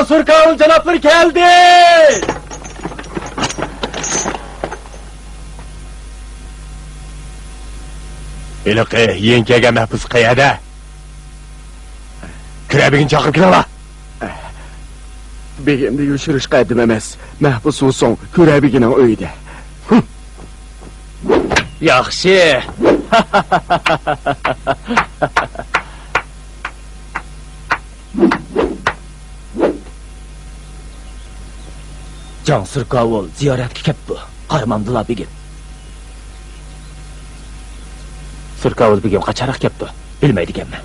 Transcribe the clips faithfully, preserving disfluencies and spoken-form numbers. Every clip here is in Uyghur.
سۇركاۋۇل جانابلىرى كەلدى! ھېلىقى يېڭى كەلگەن مەھبۇس قەيەردە؟ كۈرە بېگىنى چاقىرىپ كېلىڭلار! بېگىمنى يوشۇرۇشقا ھەددىم ئەمەس. مەھبۇس ۋۇسۇڭ كۈرە بېگىنىڭ ئۆيىدە. ياخشى. جاڭ سۇركاۋۇل زىيارەتكە كەپتۇ. قارىمامدىلا بېگىم. سۇركاۋۇل بېگىم قاچانراق كەپتۇ؟ بىلمەيدىكەنمەن.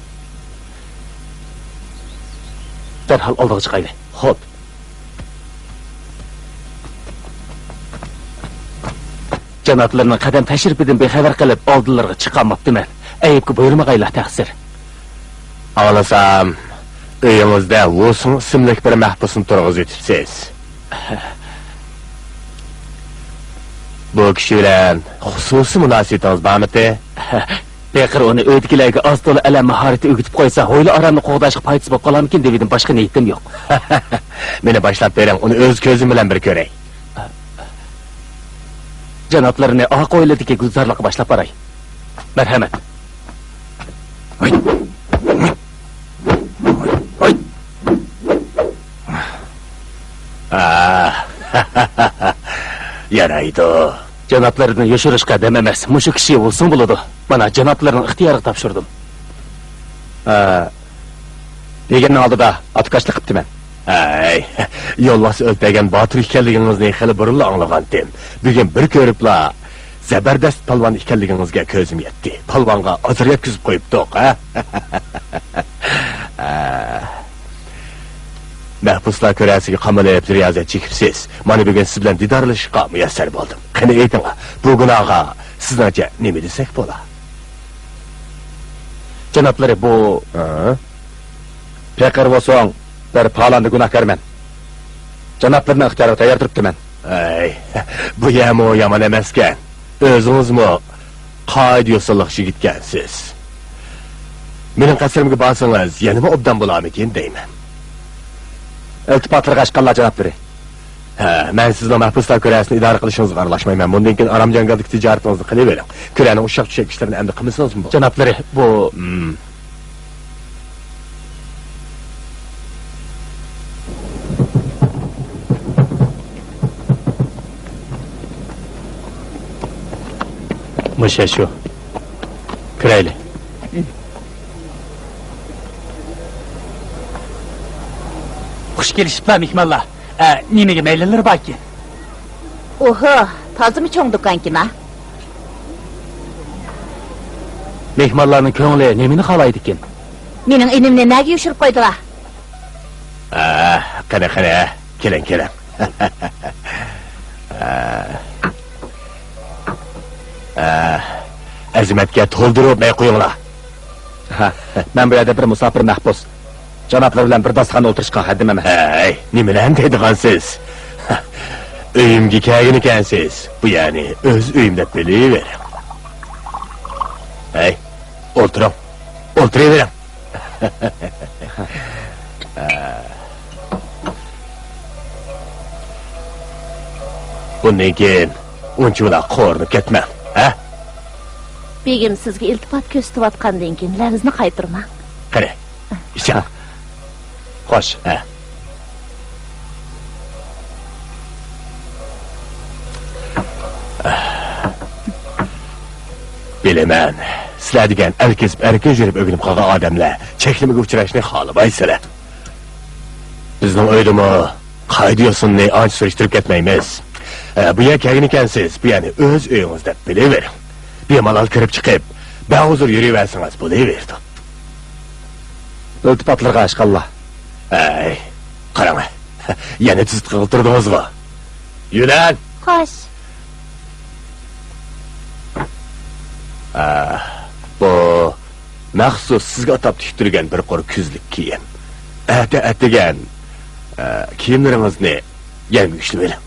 دەرھال ئالدىغا چىقايلى. خوپ. جانابلىرىنىڭ قەدەم تەشرىپىدىن بىخەۋەر قېلىپ، ئالدىلىرىغا چىقالماپتىمەن. ئەيىبكە بۇيرۇمىغايلا، تەقسىر. ئاڭلىسام، ئۆيىڭىزدە ۋۇسۇڭ ئىسىملىك بىر مەھبۇسنى تۇرغۇزۇۋېتىپسىز. بۇ كىشى بىلەن خۇسۇسىي مۇناسىۋىتىڭىز بارمىتى؟ پېقىر ئۇنى ئۆيدىكىلەرگە ئاز-تولا ئەلەم ماھارىتى ئۆگىتىپ قويسا، ھويلا-ئارامنى قوغداشقا پايدىسى بولۇپ قالارمىكىن دېۋىدىم، باشقا نىيىتىم يوق. مېنى باشلاپ بېرىڭ، ئۇنى ئۆز كۆزۈم بىلەن بىر كۆرەي. جانابلىرىنى ئاق ھويلىدىكى گۈلزارلىققا باشلاپ باراي. مەرھەمەت. ئا، يارايدۇ. جانابلىرىدىن يوشۇرۇشقا دەم ئەمەس، مۇشۇ كىشى بولسۇن بولىدۇ. مانا، جانابلىرىنىڭ ئىختىيارىغا تاپشۇردۇم. ئا، بېگىمنىڭ ئالدىدا ئاتىكاشلىق قىپتىمەن. ھەي، يولۋاس ئۆلتۈرگەن باتۇر ئىكەنلىكىڭىزنى خېلى بۇرۇنلا ئاڭلىغانتىم. بۈگۈن بىر كۆرۈپلا زەبەردەست پالۋان ئىكەنلىكىڭىزگە كۆزۈم يەتتى. پالۋانغا ئازار يەتكۈزۈپ قويۇپتۇق، ھە؟ ھە. مەھبۇسلار كۈرەسىگە قامىلىپ رىيازەت چېكىپسىز. مانا بۈگۈن سىز بىلەن دىدارلىشىشقا مۇيەسسەر بولدۇم. قېنى ئېيتىڭ، بۇ گۇناھقا سىزنىڭچە نېمە دېسەك بولا؟ جانابلىرى، بۇ ھە؟ پېقىر بولساڭ، بىر پالاندا گۇناھكارمەن. جانابلىرىنىڭ ئىختىيارىغا تەييار تۇرۇپتىمەن. ئەي، بۇ يەرمۇ يامان ئەمەسكەن. ئۆزىڭىزمۇ قائىدە-يوسۇنلۇق يىگىتكەنسىز. مېنىڭ قەسرىمگە بارسىڭىز، يەنىمۇ ئوبدان بولارمىكىن دەيمەن. ئىلتىپاتلىرىغا ئاشقانلار، جانابلىرى. ھە، مەن سىزنىڭ مەھبۇسلار كۈرەسىنى ئىدارە قىلىشىڭىزغا ئارىلاشمايمەن. بۇندىن كېيىن ئارام-جاڭگالدىكى تىجارىتىڭىزنى قىلىۋېرىڭ. كۈرەنىڭ ئۇششاق-چۈششەك ئىشلىرىنى ئەمدى قىلمىسىڭىزمۇ بولىدۇ. جانابلىرى، بۇ ھىم. مۇشۇ شۇ. كىرەيلى. خۇش كېلىشىپلا، مېھمانلار. ئە، نېمىگە مەيلىلىرى باركىن؟ ئوھو، تازىمۇ چوڭ دۇكانكىنا. مېھمانلارنىڭ كۆڭلى نېمىنى خالايدىكىن؟ مېنىڭ ئىنىمنى نەگە يوشۇرۇپ قويدۇلا؟ ئە، قېنى، قېنى، كېلىڭ، كېلىڭ. ئە، ئە، ئەزىمەتكە تولدۇرۇپ مەي قۇيۇڭلار. ھە، مەن بۇ يەردە بىر مۇساپىر مەھبۇس. جانابلىرى بىلەن بىر داستىخاندا ئولتۇرۇشقا ھەددىم ئەمەس. ھەي، نېمىلەرنى دەيدىغانسىز؟ ئۆيۈمگە كەلگەنىكەنسىز، بۇ يەرنى ئۆز ئۆيۈم دەپ بىلىۋېرىڭ. ھەي، ئولتۇرۇڭ، ئولتۇرۇۋېرىڭ. بۇندىن كېيىن ئۇنچىۋالا قورۇنۇپ كەتمەڭ، ھە؟ بېگىم سىزگە ئىلتىپات كۆرسىتىۋاتقاندىن كېيىن لەۋزنى قايتۇرماڭ. قېنى، ئىچىڭ. خوش. ھە. بىلىمەن، سىلەر دېگەن ئەل كېسىپ ئەركىن يۈرۈپ ئۆگىنىپ قالغان ئادەملەر چەكلىمىگە ئۇچراشنى خالىمايسىلەر. بىزنىڭ ئۆيدىمۇ قائىدە-يوسۇننى ئانچە سۈرۈشتۈرۈپ كەتمەيمىز. ئە، بۇ يەرگە كەلگىنىكەنسىز، بۇ يەرنى ئۆز ئۆيىڭىز دەپ بىلىۋېرىڭ. بىمالال كىرىپ چىقىپ، بەھۇزۇر يۈرۈۋەرسىڭىز بولۇۋېرىدۇ. ئىلتىپاتلىرىغا ئاشقانلا. ئەي، قاراڭ، يەنە تۈزۈتكىلى تۇردىڭىزغۇ؟ يۈلەن! خوش. ئە، بۇ مەخسۇس سىزگە ئاتاپ تىكتۈرگەن بىر قۇر كۈزلۈك كىيىم. ئەتە ئەتىگەن، ئە، كىيىملىرىڭىزنى يەرگە ئۈشلىۋېلىڭ.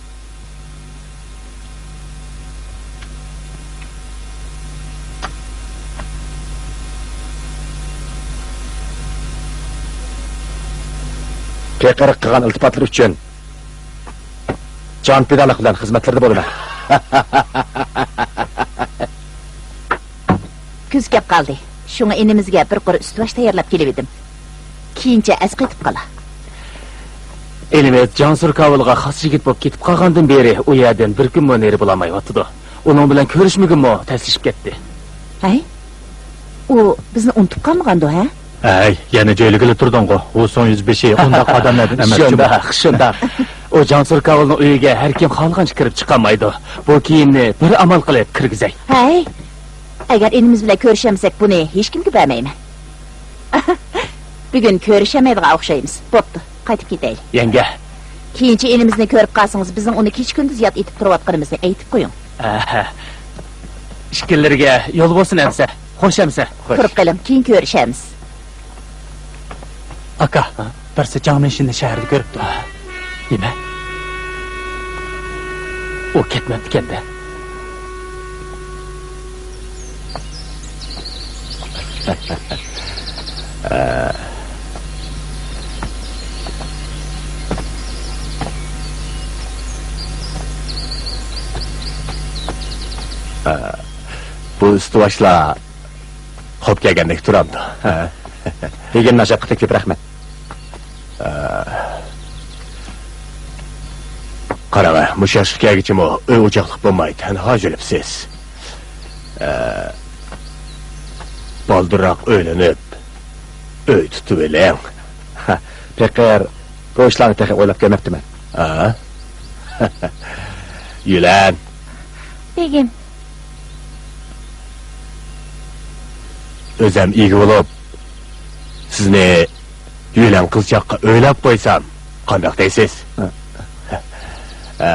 پېقىرغا قىلغان ئىلتىپاتلىرى ئۈچۈن جان پىدالىق بىلەن خىزمەتلىرىدە بولىمەن. كۈز كەپ قالدى. شۇڭا ئىنىمىزگە بىر قۇر ئۈستىۋاش تەييارلاپ كېلىۋىدىم. كېيىنچە ئەسقېتىپ قالا. ئىنىمىز جاڭسۇر كاۋىلغا خاس يىگىت بولۇپ كېتىپ قالغاندىن بېرى ئۇ يەردىن بىر كۈنمۇ نېرى بولالمايۋاتىدۇ. ئۇنىڭ بىلەن كۆرۈشمىگىنمۇ تەسلىشىپ كەتتى. ھەي؟ ئۇ بىزنى ئۇنتۇپ قالمىغاندۇ، ھە؟ ھەي، يەنە جۆيلىگىلى تۇردۇڭغۇ. ھۇ سوڭ يۈزبېشى ئۇنداق ئادەملەردىن ئەمەس، جۇمۇ. شۇنداق، شۇنداق. ئۇ جاڭسۇر كاۋىلنىڭ ئۆيىگە ھەر كىم خالىغانچە كىرىپ چىقالمايدۇ. بۇ كىيىمنى بىر ئامال قىلىپ كىرگۈزەي. ھەي، ئەگەر ئىنىمىز بىلەن كۆرۈشەلمىسەك، بۇنى ھېچكىمگە بەرمەيمەن. بۈگۈن كۆرۈشەلمەيدىغان ئوخشايمىز. بوپتۇ، قايتىپ كېتەيلى. يەڭگە. كېيىنچە ئىنىمىزنى كۆرۈپ قالسىڭىز، بىزنىڭ ئۇنى كېچە-كۈندۈز ياد ئېتىپ تۇرۇۋاتقىنىمىزنى ئېيتىپ قويۇڭ. ئەھە. ئىككىلىرىگە يول بولسۇن ئەمسە. خوش ئەمسە. خوش. تۇرۇپ قېلىڭ، كېيىن كۆرۈشەرمىز. ئاكا، ھە؟ بىرسى جاڭ مىنشىننى شەھەردە كۆرۈپتۇ. نېمە؟ ئۇ كەتمەپتىكەن-دە. بۇ ئۈستىۋاشلار خوپ كەلگەندەك تۇرامدۇ؟ ھە. بېگىمنىڭ شەپقىتىگە كۆپ رەھمەت. ھە. قاراڭە، مۇشۇ ياشقا كەلگۈچىمۇ ئۆي ئوچاقلىق بولماي تەنھا يۈرۈپسىز. ھە. بالدۇرراق ئۆيلىنىپ، ئۆي تۇتۇۋېلىڭ. ھە، پېقىر، بۇ ئىشلارنى تېخى ئويلاپ كۆرمەپتىمەن. ھە؟ يۈلەن. بېگىم. ئۆزەم ئىگە بولۇپ، سىزنى يۈلەن قىزچاققا ئۆيلەپ قويسام، قانداق دەيسىز؟ ھە. ھە.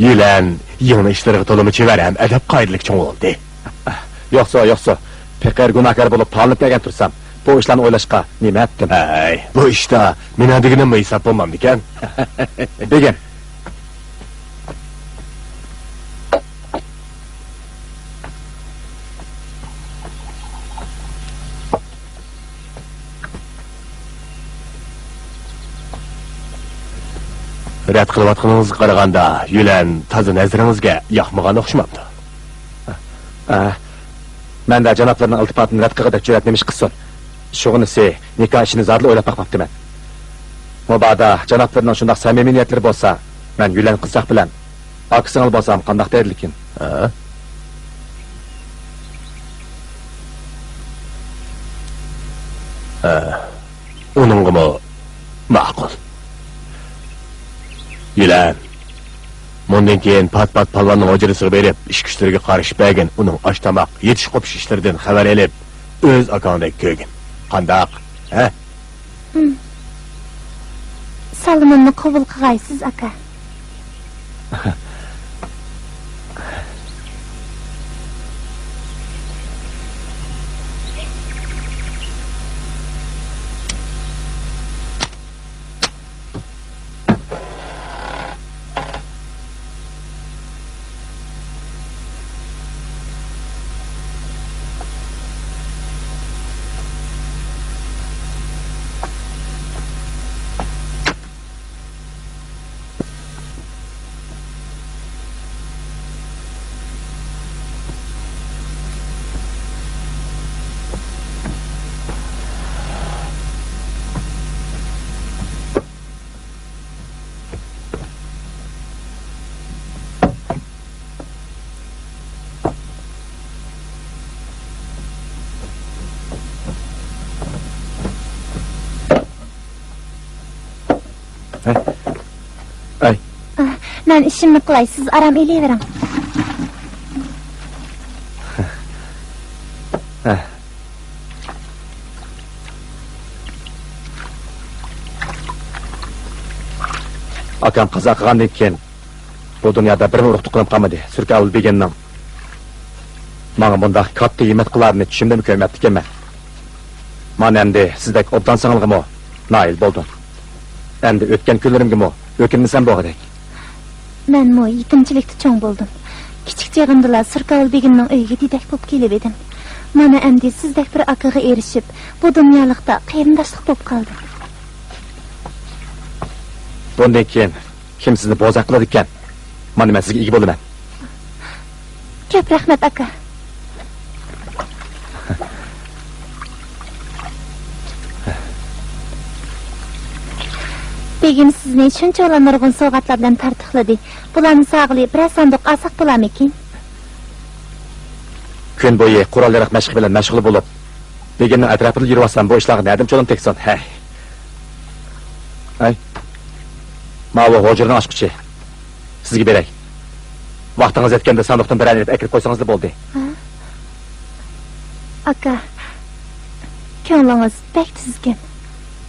يۈلەن يىڭنە ئىشلىرىغا تولىمۇ چېۋەر ھەم ئەدەپ-قائىدىلىك چوڭ بولدى. يوقسۇ، يوقسۇ. پېقىر گۇناھكار بولۇپ تالىنىپ كەلگەن تۇرسام، بۇ ئىشلارنى ئويلاشقا نېمە ھەققىم؟ ھەي، بۇ ئىشتا مېنىڭ دېگىنىممۇ ھېساب بولمامدىكەن؟ بېگىم. رەت قىلىۋاتقىنىڭىزغا قارىغاندا، يۈلەن تازا نەزىرىڭىزگە ياقمىغان ئوخشىمامدۇ؟ ئە، مەن-دە جانابلىرىنىڭ ئىلتىپاتىنى رەت قىلغۇدەك جۈرئەت نېمىش قىلسۇن؟ شۇغىنىسى، نىكاھ ئىشىنى زادىلا ئويلاپ باقماپتىمەن. مۇبادا جانابلىرىنىڭ شۇنداق سەمىمىي نىيەتلىرى بولسا، مەن يۈلەن قىزچاق بىلەن ئاكا-سىڭىل بولسام قانداق دەيدىلىكىن؟ ھە؟ ھە. ئۇنىڭغىمۇ ماقۇل. يۈلەن، مۇندىن كېيىن پات-پات پالۋاننىڭ ھۇجرىسىغا بېرىپ، ئىش-كۈچلىرىگە قارىشىپ بەرگىن، ئۇنىڭ ئاش-تاماق، يېتىش-قوپۇش ئىشلىرىدىن خەۋەر ئېلىپ، ئۆز ئاكاڭدەك كۆرگىن. قانداق؟ ھە؟ ھىم. سالىمىمنى قوبۇل قىلغايسىز، ئاكا. ھەي. ئاي. ئا، مەن ئىشىمنى قىلاي، سىز ئارام ئېلىۋېرىڭ. ھە. ئاكام قازا قىلغاندىن كېيىن، بۇ دۇنيادا بىرمۇ ئۇرۇق-تۇغقىنىم قالمىدى. سۈركە ئاۋۇل بېگىمنىڭ ماڭا مۇنداق كاتتا ھىممەت قىلارىنى چۈشۈمدىمۇ كۆرمەپتىكەنمەن. مانا ئەمدى سىزدەك ئوبدان سىڭىلغىمۇ نائىل بولدۇم. ئەمدى ئۆتكەن كۈنلىرىمگىمۇ ئۆكۈنمىسەم بولغۇدەك. مەنمۇ يېتىمچىلىكتە چوڭ بولدۇم. كىچىك چېغىمدىلا سۈركە ئاۋۇل بېگىمنىڭ ئۆيىگە دېدەك بولۇپ كېلىۋىدىم. مانا ئەمدى سىزدەك بىر ئاكىغا ئېرىشىپ، بۇ دۇنيالىقتا قېرىنداشلىق بولۇپ قالدىم. بۇندىن كېيىن كىم سىزنى بوزەك قىلىدىكەن؟ مانا مەن سىزگە ئىگە بولىمەن. كۆپ رەھمەت، ئاكا. بېگىم سىزنى شۇنچىۋالا نۇرغۇن سوۋغاتلار بىلەن تارتۇقلىدى. بۇلارنى ساغىلى بىرەر ساندۇق ئالساق بولارمىكىن؟ كۈن بويى قورال-ياراغ مەشقى بىلەن مەشغۇل بولۇپ، بېگىمنىڭ ئەتراپىدا يۈرۈۋاتسام، بۇ ئىشلارغا نەدىن چولۇم تەگسۇن؟ ھەي. ھەي. ماۋۇ ھۇجرىنىڭ ئاچقۇچى. سىزگە بېرەي. ۋاقتىڭىز يەتكەندە ساندۇقتىن بىرەرنى ئېلىپ ئەكىرىپ قويسىڭىزلا بولدى. ھە؟ ئاكا، كۆڭلىڭىز بەك تۈزۈككەن.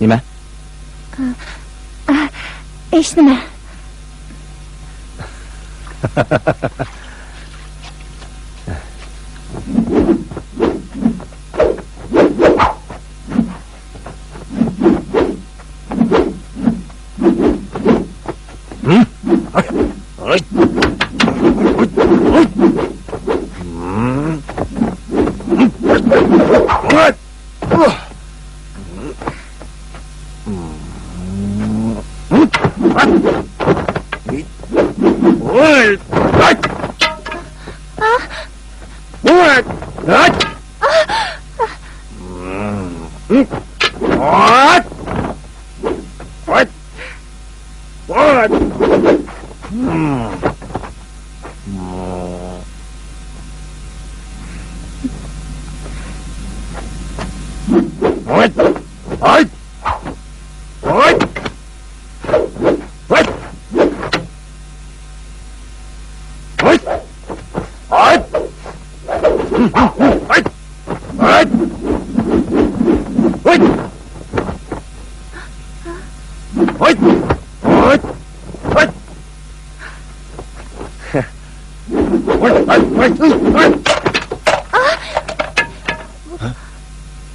نېمە؟ ئا، ئا، ھېچنېمە.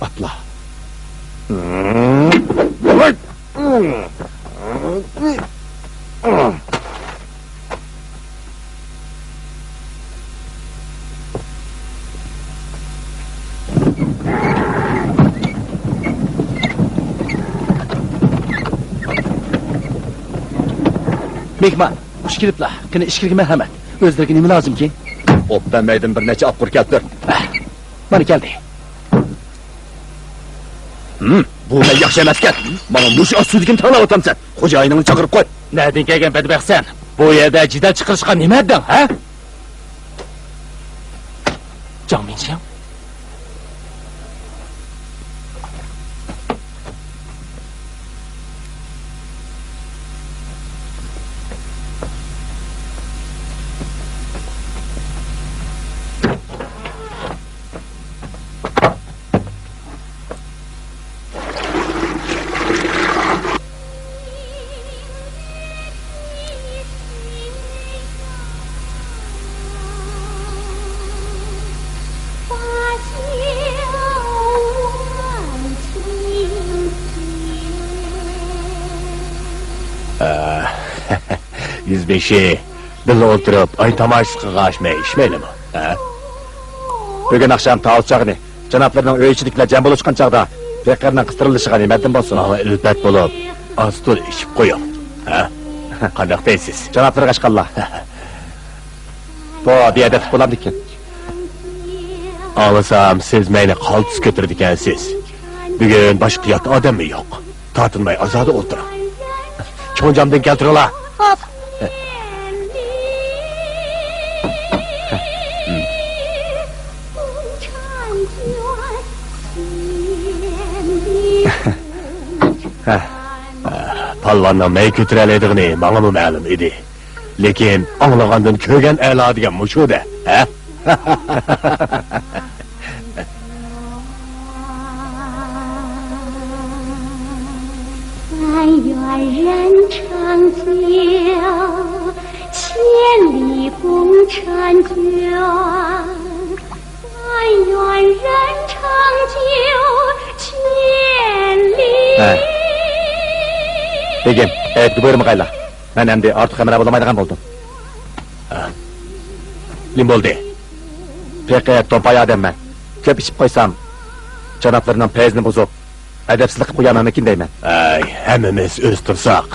ئاتلا. مېھمان، خۇش كېلىپلا. قېنى، ئىچكىرىگە مەرھەمەت. ئۆزلىرىگە نېمە لازىمكىن؟ ئوبدان مەيدىن بىر نەچچە ئاپقۇر كەلتۈر. ھە، مانا كەلدى. ھىم، بۇ مەن ياخشى ئەمەسكەن. ماڭا مۇشۇ ئاستىدىكىنى تاللاۋاتامسەن؟ خوجايىنىڭنى چاقىرىپ قوي. نەدىن كەلگەن بەدبەختسەن؟ بۇ يەردە جېدەل چىقىرىشقا نېمە ھەددىڭ، ھە؟ جاڭ مىنشياڭ. ئە، يۈزبېشى، بىللە ئولتۇرۇپ ئاي تاماشىسى قىلغاچمۇ ئىچمەيلىمۇ؟ ھە؟ بۈگۈن ئاخشام تاۋۇز چاغىنى جانابلىرىنىڭ ئۆي ئىچىدىكىلەر جەم بولۇشقان چاغدا پېقىرنىڭ قىستۇرۇلۇشىغا نېمە ھەددىم بولسۇن؟ ماڭا ئۈلپەت بولۇپ ئاز-تولا ئىچىپ قويۇڭ. ھە؟ قانداق دەيسىز؟ جانابلىرىغا ئاشقانلا. بۇ بىئەدەپلىك بولامدىكىن؟ ئاڭلىسام، سىز مەينى قالتىس كۆتۈرىدىكەنسىز. بۈگۈن باشقا يات ئادەممۇ يوق. تارتىنماي ئازادە ئولتۇرۇڭ. چوڭ جامدىن كەلتۈرۈڭلار. خوپ. ھە. پالۋاننىڭ مەي كۆتۈرەلەيدىغىنى ماڭىمۇ مەلۇم ئىدى. لېكىن ئاڭلىغاندىن كۆرگەن ئەلا دېگەن مۇشۇ-دە، ھە؟ 哎， بېگىم، ئەيىبكە بۇيرۇمىغايلا. مەن ئەمدى ئارتۇق ھەمراھ بولالمايدىغان بولدۇم. ھە. نېمە بولدى؟ پېقىر، توپاي ئادەممەن. كۆپ ئىچىپ قويسام، جانابلىرىنىڭ پەيزىنى بۇزۇپ، ئەدەپسىزلىك قىلىپ قويامەنمىكىن دەيمەن. ئەي، ھەممىمىز ئۆز تۇرساق.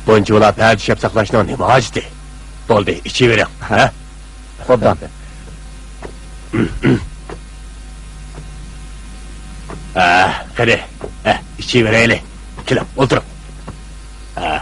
بۇنچىۋالا پەردە شەپ ساقلاشنىڭ نېمە ھاجىتى؟ بولدى، ئىچىۋېرىڭ، ھە؟ ئوبدان. ھە، قېنى، ھە، ئىچىۋېرەيلى. كېلىڭ، ئولتۇرۇڭ. ھە.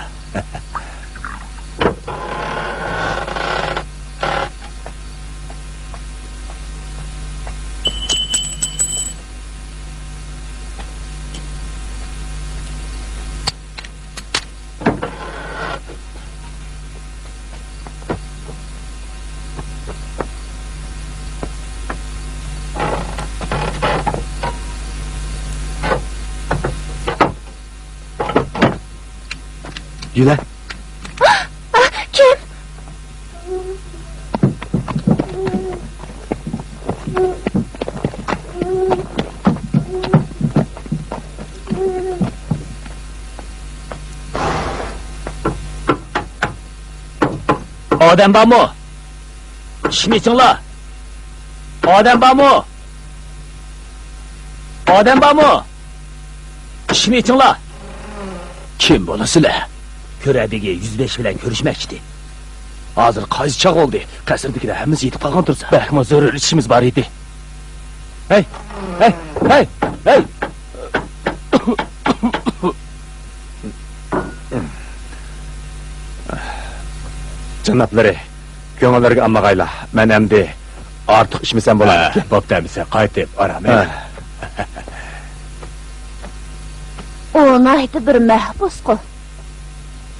يۈرە. كىم؟ ئادەم بارمۇ؟ ئىشىكنى ئېچىڭلار! ئادەم بارمۇ؟ ئادەم بارمۇ؟ ئىشىكنى ئېچىڭلار! كىم بولىسىلەر؟ كۆرە بېگى يۈزبېشى بىلەن كۆرۈشمەكچىدى. ھازىر قايسى چاغ بولدى؟ قەسىردىكىلەر ھەممىسى يېتىپ قالغان تۇرسا. بەكمۇ زۆرۈر ئىشىمىز بار ئىدى. ھەي! ھەي! ھەي! ھەي! جانابلىرى، كۆڭۈللىرىگە ئالمىغايلا، مەن ئەمدى ئارتۇق ئىچمىسەم بولار. ھە، بوپتۇ ئەمىسە، قايتىپ ئارام ئېلىڭ. ھە. ئۇ ناھايىتى بىر مەھبۇسقۇ.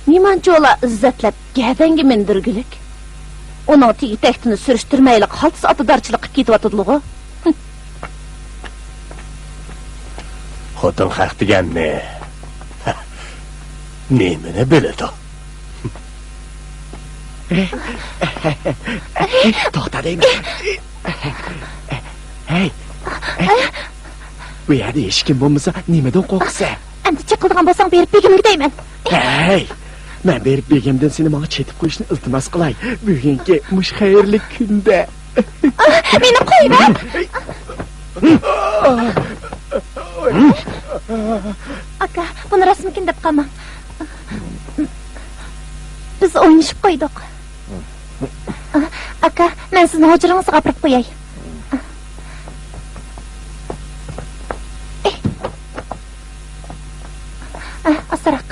نېمانچىۋالا ئىززەتلەپ گەدەنگە مىندۈرگۈلۈك. ئۇنىڭ تېگى-تەكتىنى سۈرۈشتۈرمەيلا قالتىس ئاتىدارچىلىق قىپ كېتىۋاتىدىلىغۇ. خوتۇن خەق دېگەننى نېمىنى بىلىدۇ؟ توختا دەيمەن. ھەي، ھەي، بۇ يەردە ھېچكىم بولمىسا، نېمىدىن قورقىسەن؟ ئەمدى چېقىلدىغان بولساڭ، بېرىپ بېگىمگە دەيمەن. ھەي، مەن بېرىپ بېگىمدىن سېنى ماڭا چېتىپ قويۇشنى ئىلتىماس قىلاي، بۈگۈنكى مۇشۇ خەيرلىك كۈندە. مېنى قويۇۋەر! ئاكا، بۇنى راستمىكىن دەپ قالماڭ. بىز ئوينىشىپ قويدۇق. ئاكا، مەن سىزنى ھۇجرىڭىزغا ئاپىرىپ قوياي. ئاستىراق.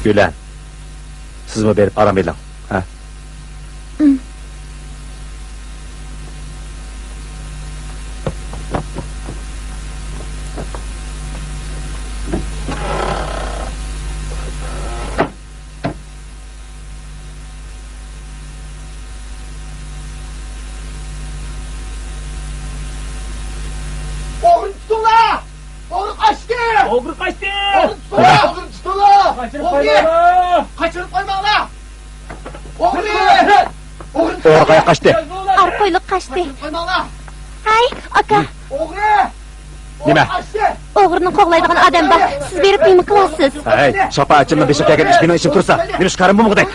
گۈلەن، سىزمۇ بېرىپ ئارام ئېلىڭ، ھە؟ ئوغرىنى تۇتۇڭلار! ئوغرى قاچتى! ئوغرى قاچتى! ئوغرىنى تۇتۇڭلار! ئوغرىنى تۇتۇڭلار! قاچۇرۇپ قويماڭلار! ئوغرى! قاچۇرۇپ قويماڭلار! ئوغرى! ئوغرى قاياققا قاچتى؟ ئارقا ئۆيلۈككە قاچتى. قاچۇرۇپ قويماڭلار! ھەي، ئاكا! ئوغرى! نېمە؟ ئوغرىنى قوغلايدىغان ئادەم بار. سىز بېرىپ نېمە قىلاسىز؟ ھەي، شاپائەتچىمنىڭ بېشىغا كەلگەن ئىش مېنىڭ ئىشىم تۇرسا، نېمە ئىش كارىم بولمىغۇدەك؟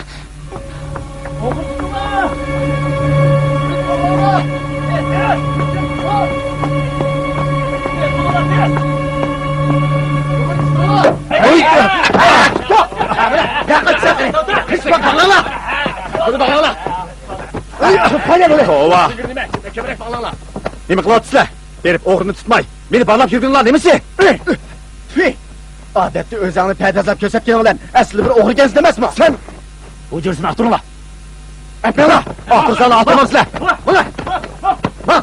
توۋا! نېمە قىلىۋاتىسىلەر؟ بېرىپ ئوغرىنى تۇتماي، مېنى بالاپ يۈرگىنىڭلار نېمىسى؟ تۈي! ئادەتتە ئۆزۈڭنى پەردازلاپ كۆرسەتكىنىڭ بىلەن ئەسلىدە بىر ئوغرى ئىكەنسەن ئەمەسمۇ؟ سەن ھۇجرىسىنى ئاختۇرۇڭلار. ئەپەڭلار! ئاختۇرساڭلار ئاختۇرمامسىلەر! ماڭ!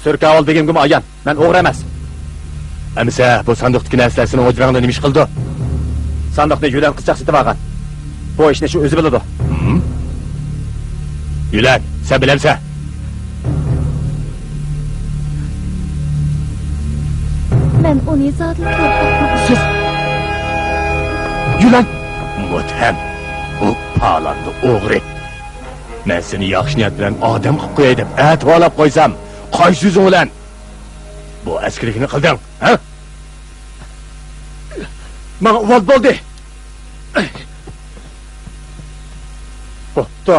تۈركاۋۇل بېگىمگىمۇ ئايان، مەن ئوغرى ئەمەس. ئەمىسە، بۇ ساندۇقتىكى نەرسىلەر سېنىڭ ھۇجراڭدا نېمە ئىش قىلىدۇ؟ ساندۇقنى يۈلەن قىزچاق سېتىۋالغان. بۇ ئىشنى شۇ ئۆزى بىلىدۇ. ھىم؟ يۈلەن، سەن بىلەمسەن؟ مەن ئۇنى زادىلا كۆرۈپ باقمىدىم. سىز يۈلەن! مۇتھەم، بۇ پالاندا ئوغرى. مەن سېنى ياخشى نىيەت بىلەن ئادەم قىلىپ قوياي دەپ ئەتىۋارلاپ قويسام، قايسى يۈزۈڭ بىلەن بۇ ئەسكىلىكنى قىلدىڭ، ھە؟ ماڭا ئۇۋال بولدى. بوپتۇ.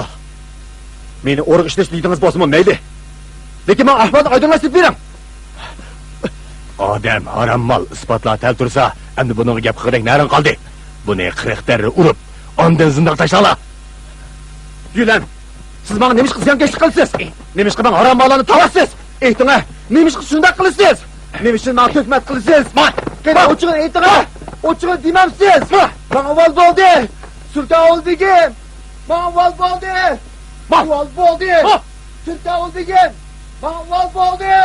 مېنى ئورۇق ئىشلەش دېدىڭىز بولسىمۇ مەيلى. لېكىن ماڭا ئەھۋالنى ئايدىڭلاشتۇرۇپ بېرىڭ. ئادەم ھارام مال ئىسپاتلار تەل تۇرسا، ئەمدى بۇنىڭغا گەپ قىلغۇدەك نەرىڭ قالدى؟ بۇنى قىرىق دەررە ئۇرۇپ، ئاندىن زىنداققا تاشلاڭلار. يۈلەن، سىز ماڭا نېمىشقا زىيانكەشلىك قىلىسىز؟ نېمىشقا ماڭا ھارام ماللارنى تاۋايسىز؟ ئېيتىڭە، نېمىشقا شۇنداق قىلىسىز؟ نېمە ئۈچۈن ماڭا تۆھمەت قىلىسىز؟ قېنى، ئوچۇقىنى ئېيتىڭە. ئوچۇقىنى دېمەمسىز؟ ماڭا ئۇۋال بولدى. سۇلتان ئوغلى بېگىم، ماڭا ئۇۋال بولدى. ئۇۋال بولدى. سۇلتان ئوغلى بېگىم، ماڭا ئۇۋال بولدى.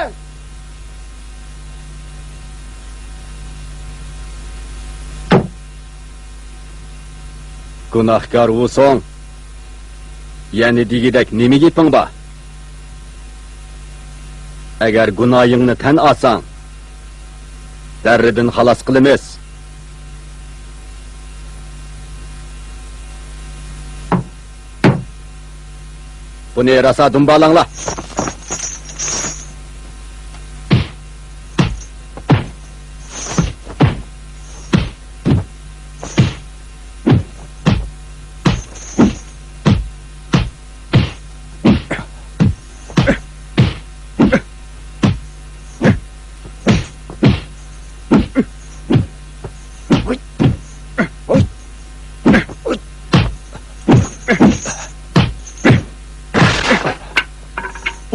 گۇناھكار ۋۇسوڭ، يەنە دېگۈدەك نېمە گېپىڭ بار؟ ئەگەر گۇناھىڭنى تەن ئالساڭ، دەررىدىن خالاس قىلىمىز. بۇنى راسا دۇمبالاڭلار.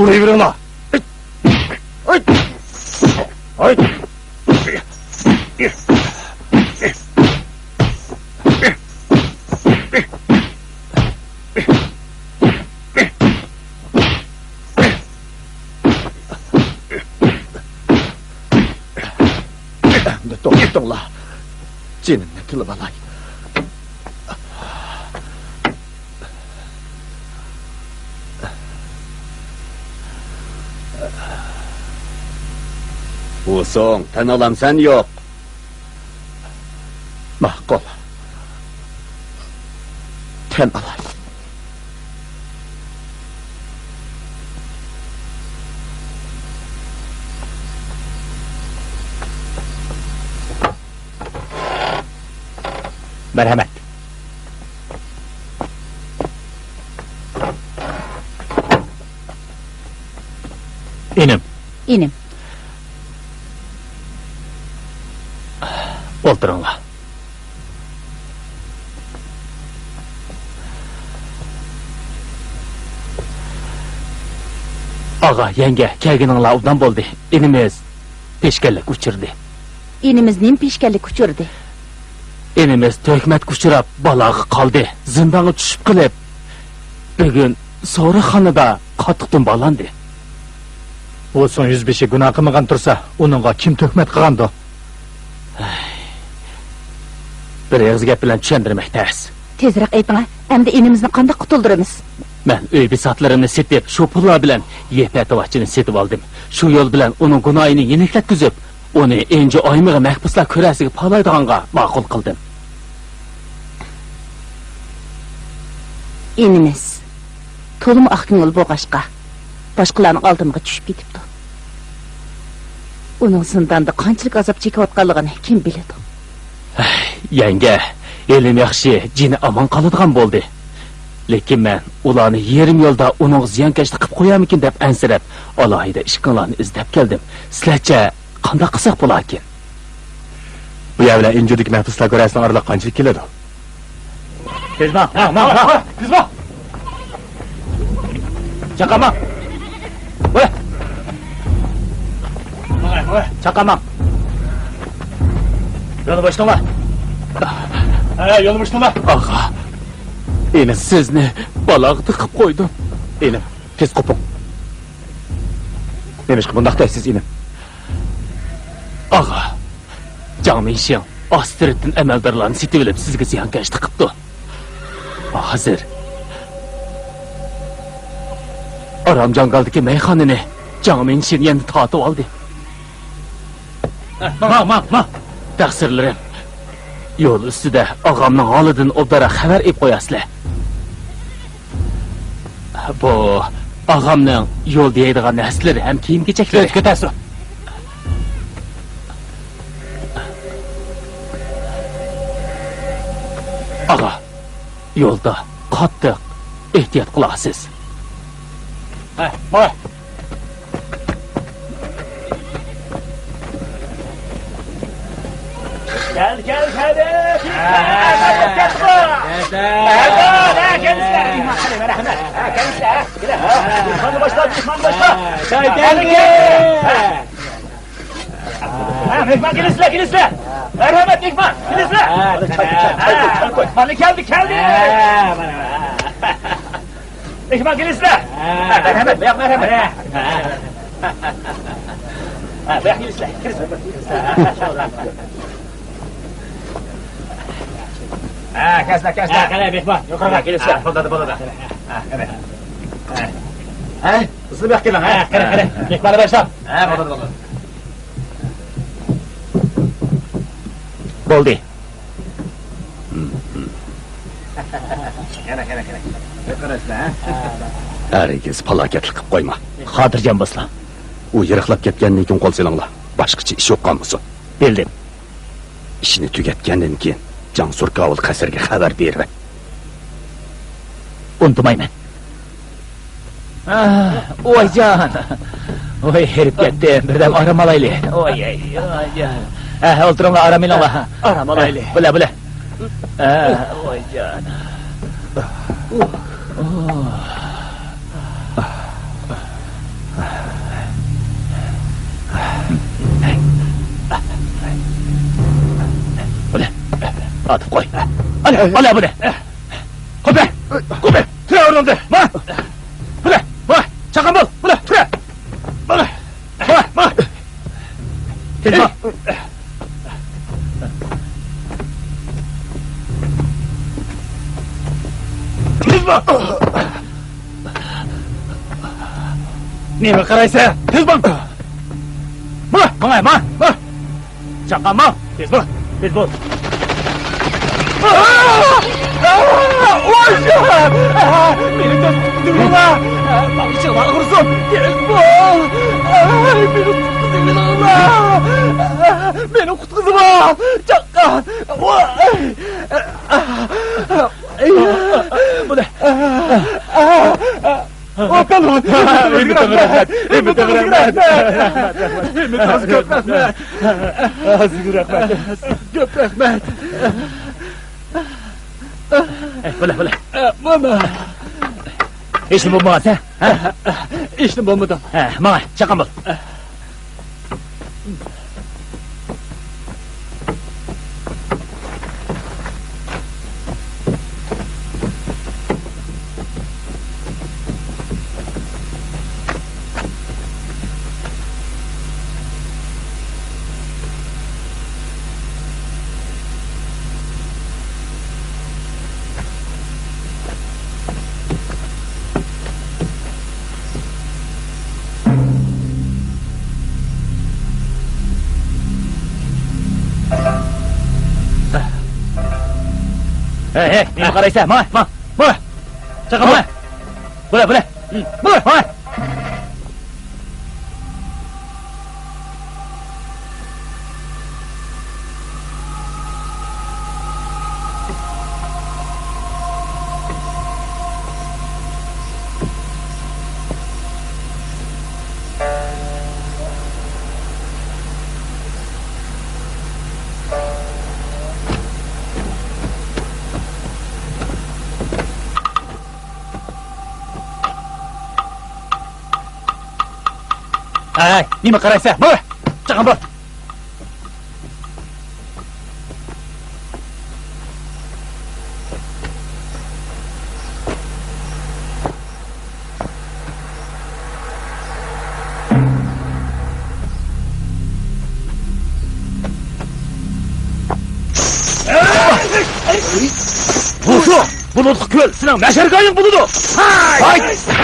ئۇرۇۋېرىڭلار! ئەمدى توختىتىڭلار. جېنىمنى تىلىۋالاي. ۋۇسوڭ، تەن ئالامسەن يوق؟ ماقۇل. تەن ئالاي. مەرھەمەت. ئىنىم. ئىنىم. ئولتۇرۇڭلار. ئاغا، يەڭگە، كەلگىنىڭلار ئوبدان بولدى. ئىنىمىز پېشكەللىككە ئۇچرىدى. ئىنىمىز نېمە پېشكەللىككە ئۇچرىدى؟ ئىنىمىز تۆھمەتكە ئۇچراپ، بالاغا قالدى. زىندانغا چۈشۈپ قېلىپ، بۈگۈن سورۇنخانىدا قاتتىق دۇمبالاندى. ۋۇسوڭ يۈزبېشى گۇناھ قىلمىغان تۇرسا، ئۇنىڭغا كىم تۆھمەت قىلغاندۇ؟ بىر ئېغىز گەپ بىلەن چۈشەندۈرمەك تەس. تېزرەك ئېيتىڭە، ئەمدى ئىنىمىزنى قانداق قۇتۇلدۇرىمىز؟ مەن ئۆي بىساتلىرىمنى سېتىپ، شۇ پۇللار بىلەن يىپ ئەتىۋارچىنى سېتىۋالدىم. شۇ يول بىلەن ئۇنىڭ گۇناھىنى يېنىكلەتكۈزۈپ، ئۇنى ئېنجۇ ئايمىغا مەھبۇسلار كۆرەسىگە پالايدىغانغا ماقۇل قىلدىم. ئىنىمىز تولىمۇ ئاق كۆڭۈل بولغاچقا، باشقىلارنىڭ ئالدىمىغا چۈشۈپ كېتىپتۇ. ئۇنىڭ زىنداندا قانچىلىك ئازاب چېكىۋاتقانلىقىنى كىم بىلىدۇ؟ ھەي، يەڭگە، ھېلىمۇ ياخشى، جېنى ئامان قالىدىغان بولدى. لېكىن مەن ئۇلارنى يېرىم يولدا ئۇنىڭغا زىيانكەشلىك قىلىپ قويارمىكىن دەپ ئەنسىرەپ، ئالاھىدە ئىشىكىڭلارنى ئىزدەپ كەلدىم. سىلەرچە، قانداق قىلساق بولاركىن؟ بۇ يەر بىلەن ئىنجۇدىكى مەھبۇسلار گۆرەسىنىڭ ئارىلىقى قانچىلىك كېلىدۇ؟ تېز ماڭ، ماڭ، ماڭ، ماڭ. تېز ماڭ. چاقا ماڭ. ۋە. چاقا ماڭ. يولنى بوشىتىڭلار. ھە، يولنى بوشىتىڭلار. ئاغا، ئىنىم، سىزنى بالاغا تىقىپ قويدۇم. ئىنىم، تېز قوپۇڭ. نېمىشقا بۇنداق دەيسىز، ئىنىم؟ ئاغا، جاڭ مىنشىڭ ئاستىرتتىن ئەمەلدارلارنى سېتىۋېلىپ، سىزگە زىيانكەشلىك قىپتۇ. ھازىر ئارام جاڭگالدىكى مەيخانىنى جاڭ مىنشىن يەنە تارتىۋالدى. ماڭ، ماڭ، ماڭ! تەقسىرلىرىم. يول ئۈستىدە ئاغامنىڭ ھالىدىن ئوبدانراق خەۋەر ئېلىپ قويارسىلەر. بۇ ئاغامنىڭ يول دېيەيدىغان نەرسىلىرى ھەم كىيىم-كېچەكلىرى. كۆتەرسۇن. ئاغا، يولدا قاتتىق ئېھتىيات قىلارسىز. ھە، ماڭا. كەلدى، كەلدى، كەلدى. ھە، كەلدى. ھە، كەلدى. مېھمان، مېھمان، مېھمان. ھە، كەلدى. مېھماننى باشلا، مېھماننى باشلا. ھە، كەلدى. ھە، مېھمان، كېلىسىلەر، كېلىسىلەر. مەرھەمەت، مېھمان، كېلىسىلەر. ھە، چاي، چاي، چاي قوي، چاي قوي. مانا كەلدى، كەلدى. ھە، مانا، مانا. مېھمان كېلىسىلەر. ھە. مەرھەمەت، بۇياق مەرھەمەت. ھە. ھە، بۇياق كېلىسىلەر، كىرىسىلەر. ھە، كەلسىلەر، كەلسىلەر. ھە، قېنى، مېھمان، يۇقىرىغا كېلىسىلەر. ھە، بولدى، بولدى. ھە، قېنى. ھە. ھە، بۇياق كېلىڭ، ھە. ھە، قېنى، قېنى. مېھماننى باشلاڭ. ھە، بولدى، بولدى. بولدى. ھەرگىز پالاكەتلىك قىلىپ قويما. خاتىرجەم بولسىلا. ئۇ يىراقلاپ كەتكەندىن كېيىن قول سېلىڭلار. باشقىچە ئىش يوق قالمىسۇن. بىلدىم. ئىشنى تۈگەتكەندىن كېيىن جاڭ سۇركاۋۇل قەسرىگە خەۋەر بېرىۋەت. ئۇنتۇمايمەن. ئاھ، ۋايجان. ۋاي، ھېرىپ كەتتىم. بىردەم ئارام ئالايلى. ۋاي، ۋاي، ۋايجان. ھە، ئولتۇرۇڭلار، ئارام ئېلىڭلار. ئارام ئالايلى. بىلە، بىلە. ھە، ۋايجان. بىلە. ئاتىپ قوي. ئالا، ئالا بۇنى. قوپە! قوپە! تۇرە ئورنۇڭدا! ما! بۇنى! ما! چاققان بول! بۇنى! تۇرە! بۇنى! ما! ما! تېز بول! تېز بول! نېمە قارايسەن؟ تېز بول! ما! ماڭاي، ما! ما! چاققانما؟ تېز بول، تېز بول. ئاھ! ئاھ! ۋايجان! ئاھ! مېنى تېز قۇتقۇزۇۋېلىڭلار! ئاھ! ماڭا چىقىپ ئاغرىسۇن! تېز بول! ئاھ! مېنى قۇتقۇزۇۋېلىڭلار! ئاھ! مېنى قۇتقۇزۇۋال! چاققان! ۋاي! ئاھ! بۇنى! ئاھ! ئاھ! ئاھ! ئاھ! ئاھ! ھېممىڭىزگە رەھمەت. ھېممىڭىزگە رەھمەت. ھېممىڭىزگە كۆپ رەھمەت. سىزگە رەھمەت. كۆپ رەھمەت. بولە، بولە. مانا. ھېچنېمە بولمىغانسەن؟ ھېچنېمە بولمىدى. ھە، ماڭا، چاققان بول. ھەي، ھەي، نېمە قارايسەن؟ ماڭا، ماڭا، ماڭا. چاققان، ماڭا. بولە، بولە. ماڭا، ماڭا. ھەي، نېمە قارايسەن؟ ماڭا! چىقىڭ بۇ! بۇ شۇ! بۇ نۇتۇق كۆل سېنىڭ مەشەرگاھىڭ بولىدۇ! ھاي! ھاي! ھاي!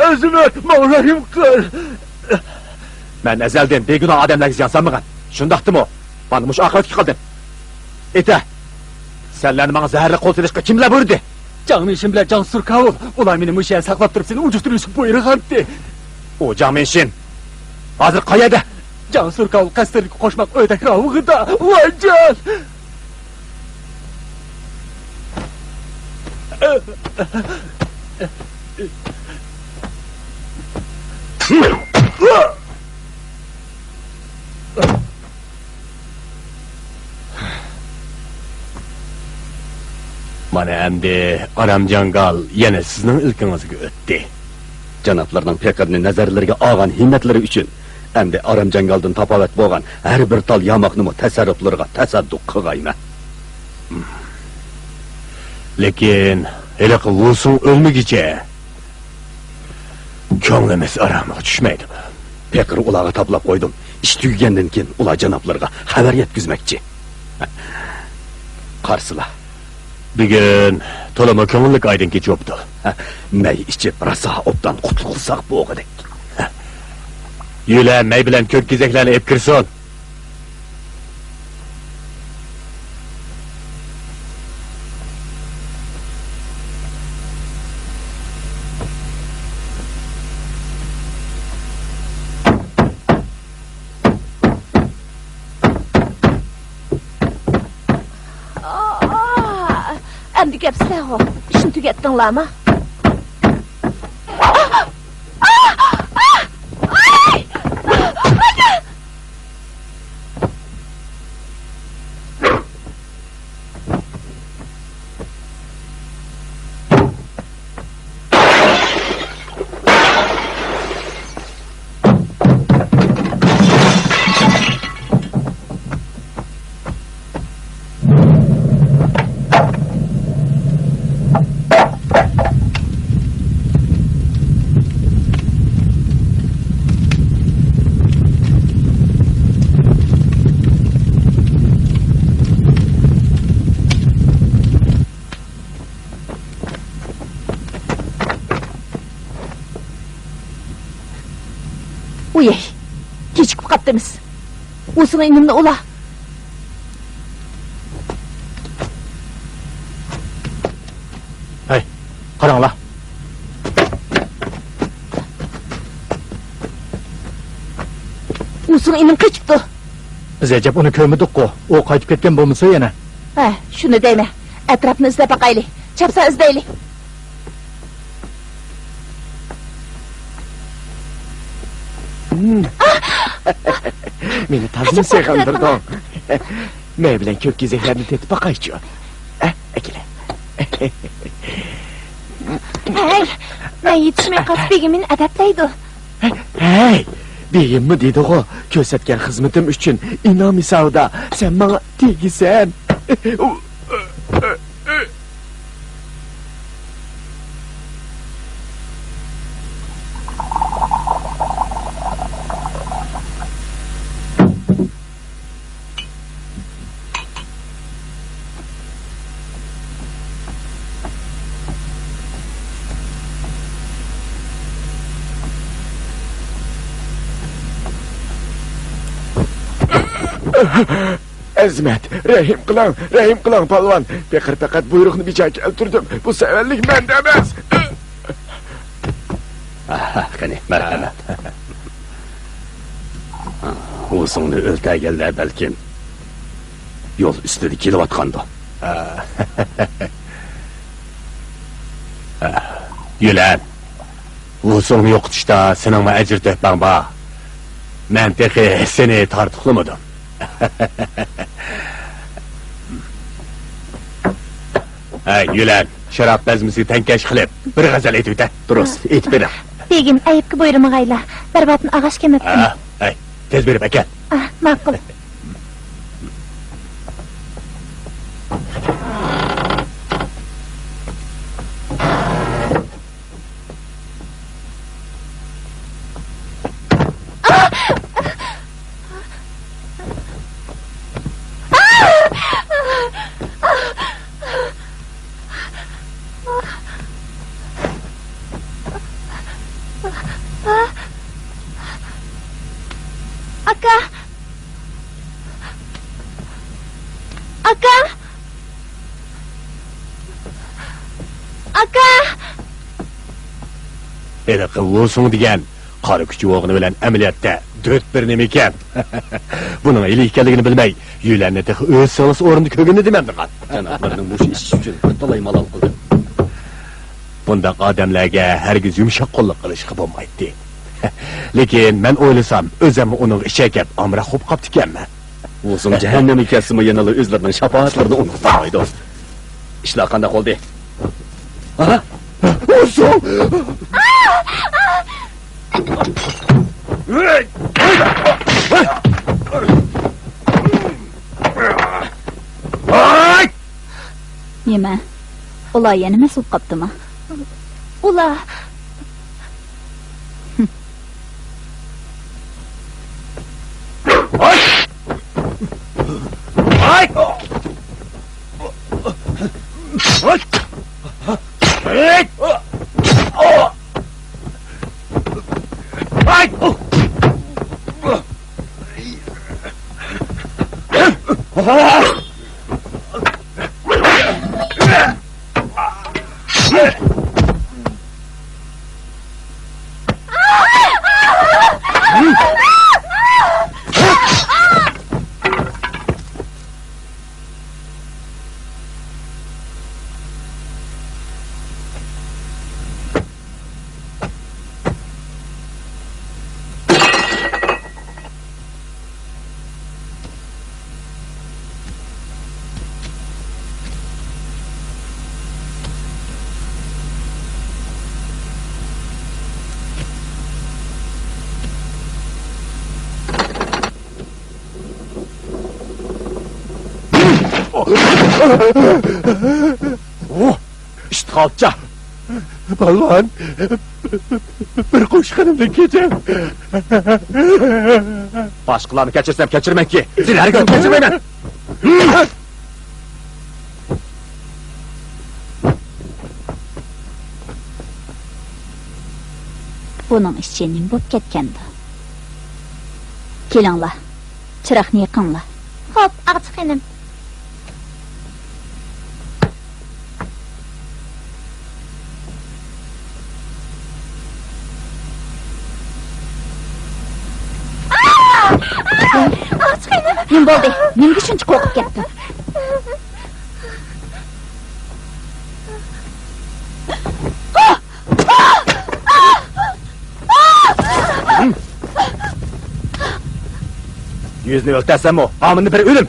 ئۆزۈمنى ماڭا رەھىم قىل. مەن ئەزەلدىن بىگۇناھ ئادەملەرگە زىيان سالمىغان. شۇنداقتىمۇ، مانا مۇشۇ ئاقىۋەتكە قالدىم. ئېيتە، سەنلەرنى ماڭا زەھەرلىك قول سېلىشقا كىملەر بۇيرۇدى؟ جاڭ مىنشىن بىلەن جاڭ سۇركاۋۇل. ئۇلار مېنى مۇشۇ يەردە ساقلاپ تۇرۇپ، سېنى ئۇجۇقتۇرۇشقا بۇيرۇغانتى. ئۇ جاڭ مىنشىن ھازىر قەيەردە؟ جاڭ سۇركاۋۇل قەستىرىدىكى قوشماق ئۆيدەك راۋىقىدا. ۋايجان! مانا ئەمدى ئارام جاڭگال يەنە سىزنىڭ ئىلكىڭىزگە ئۆتتى. جانابلىرىنىڭ پېقىرنى نەزەرلىرىگە ئالغان ھىممەتلىرى ئۈچۈن ئەمدى ئارام جاڭگالدىن تاپاۋەت بولغان ھەر بىر تال ياماقنىمۇ تەسەررۇپلىرىغا تەسەددۇق قىلغايمەن. لېكىن ھېلىقى ۋۇسۇڭ ئۆلمىگۈچە كۆڭلىمىز ئارامىغا چۈشمەيدۇ. پېقىر ئۇلارغا تاپىلاپ قويدۇم. ئىش تۈگىگەندىن كېيىن ئۇلار جانابلىرىغا خەۋەر يەتكۈزمەكچى. قارىسىلا. بۈگۈن تولىمۇ كۆڭۈللۈك ئايدىڭ كېچىۋاپتۇ. مەي ئىچىپ، راسا ئوبدان قۇتلۇق قىلساق بولغۇدەك. يۆلە مەي بىلەن كۆك كېزەكلەرنى ئېلىپ كىرسۇن. ئەمدى گەپ سىلەرغۇ. ئىشنى تۈگەتتىڭلارمۇ؟ ئۇيەي، كېچىكىپ قاپتىمىز. ئۇسىڭ ئىنىمنى ئۇلا. ھەي، قاراڭلار. ئۇسىڭ ئىنىم قېچىپتۇ. بىز ئەجەب ئۇنى كۆرمىدۇققۇ. ئۇ قايتىپ كەتكەن بولمىسا يەنە. ھە، شۇنى دەيمەن. ئەتراپنى ئىزدەپ باقايلى. چاپسان ئىزدەيلى. مېنى تازىمۇ سېغىندۇردۇڭ. مەي بىلەن كۆك كېزەكلەرنى تېتىپ باقايچۇ. ئە، ئەكېلە. ھەي، مەن يېتىشمەي قالسا بېگىم مېنى ئەدەپلەيدۇ. ھەي، بېگىممۇ دېدىغۇ، كۆرسەتكەن خىزمىتىم ئۈچۈن ئىنئام ھېسابىدا سەن ماڭا تېگىسەن. ئۇ، ئۇ، ئۇ، ئۇ. ئەزىمەت، رەھىم قىلىڭ، رەھىم قىلىڭ، پالۋان. پېقىر پەقەت بۇيرۇقنى بىجا كەلتۈردۈم. بۇ سەۋەنلىك مەندە ئەمەس. ئاھا، قېنى، مەرھەمەت. ۋۇسۇڭنى ئۆلتۈرگەنلەر بەلكىم يول ئۈستىدە كېلىۋاتقاندۇ. يۈلەن، ۋۇسۇڭنى يوقىتىشتا سېنىڭمۇ ئەجىر تۆھپەڭ بار. مەن تېخى سېنى تارتۇقلىمىدىم. ھەي، يۈلەن، شاراب بەزمىسىگە تەڭكەش قىلىپ، بىر غەزەل ئېيتىۋېتە. دۇرۇس، ئېيتىپ بېرىڭ. بېگىم، ئەيىبكە بۇيرۇمىغايلا. بەرباتىن ئاغاش كېمەپتۇ. ھە، ھەي، تېز بېرىپ ئەكەل. ئا، ماقۇل. ئاكا! ئاكا! ئاكا! ھېلىقى ۋۇسۇڭ دېگەن قارا كۈچى بولغىنى بىلەن ئەمەلىيەتتە دۆت بىر نېمە ئىكەن. بۇنىڭ ھىيلە ئىكەنلىكىنى بىلمەي، يۈلەننى تېخى ئۆز سىڭلىسى ئورنىدا كۆرگىنىدىم ئەمدى. جانابلىرىنىڭ مۇشۇ ئىش ئۈچۈن بىر تالاي مالال قىلدىم. بۇنداق ئادەملەرگە ھەرگىز يۇمشاق قوللۇق قىلىشقا بولمايتتى. لېكىن مەن ئويلىسام، ئۆزۈممۇ ئۇنىڭغا ئىچەكەپ ئامراق بولۇپ قاپتىكەنمەن. ۋۇسۇڭ جەھەننەمگە كەتسىمۇ، يەنىلا ئۆزلىرىنىڭ شاپائەتلىرىنى ئۇنتۇپ قالمايدۇ. ئىشلار قانداق بولدى؟ ھا؟ ۋۇسۇڭ! نېمە؟ ئۇلار يەنە مەست بولۇپ قاپتىما؟ ئۇلار. ئىشتىخالچا! بالۋان، بىر قوشقىنىمدىن كېچىڭ. باشقىلارنى كەچۈرسەم كەچۈرمەنكى، سېنى ھەرگىز كەچۈرمەيمەن. بۇنىڭ ئىچى نېمە بولۇپ كەتكەندۇ؟ كېلىڭلار، چىراغنى يېقىڭلار. خوپ، ئاغىچى خېنىم. نېمە بولدى؟ نېمىگە شۇنچە قورقۇپ كەتتىڭ؟ يۈزنى ئۆلتۈرسەممۇ، ھامىنى بىر ئۆلۈم.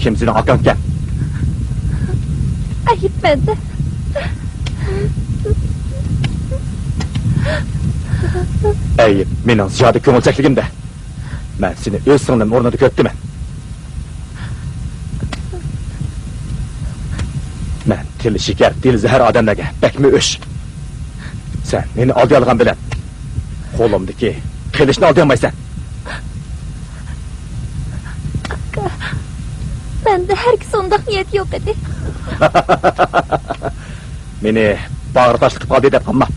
كىم سېنىڭ ئاكاڭ ئىكەن؟ ئەيىب مەندە. ئەيىب مېنىڭ زىيادە كۆڭۈلچەكلىكىمدە. مەن سېنى ئۆز سىڭلىم ئورنىدا كۆرۈپتىمەن. مەن تىلى شېكەر، دىلى زەھەر ئادەملەرگە بەكمۇ ئۆچ. سەن مېنى ئالدىيالىغان بىلەن قولۇمدىكى قىلىچنى ئالدىيالمايسەن. ئاكا، مەندە ھەرگىز ئۇنداق نىيەت يوق ئىدى. مېنى باغرى تاشلىق قىلىپ قالدى دەپ قالما.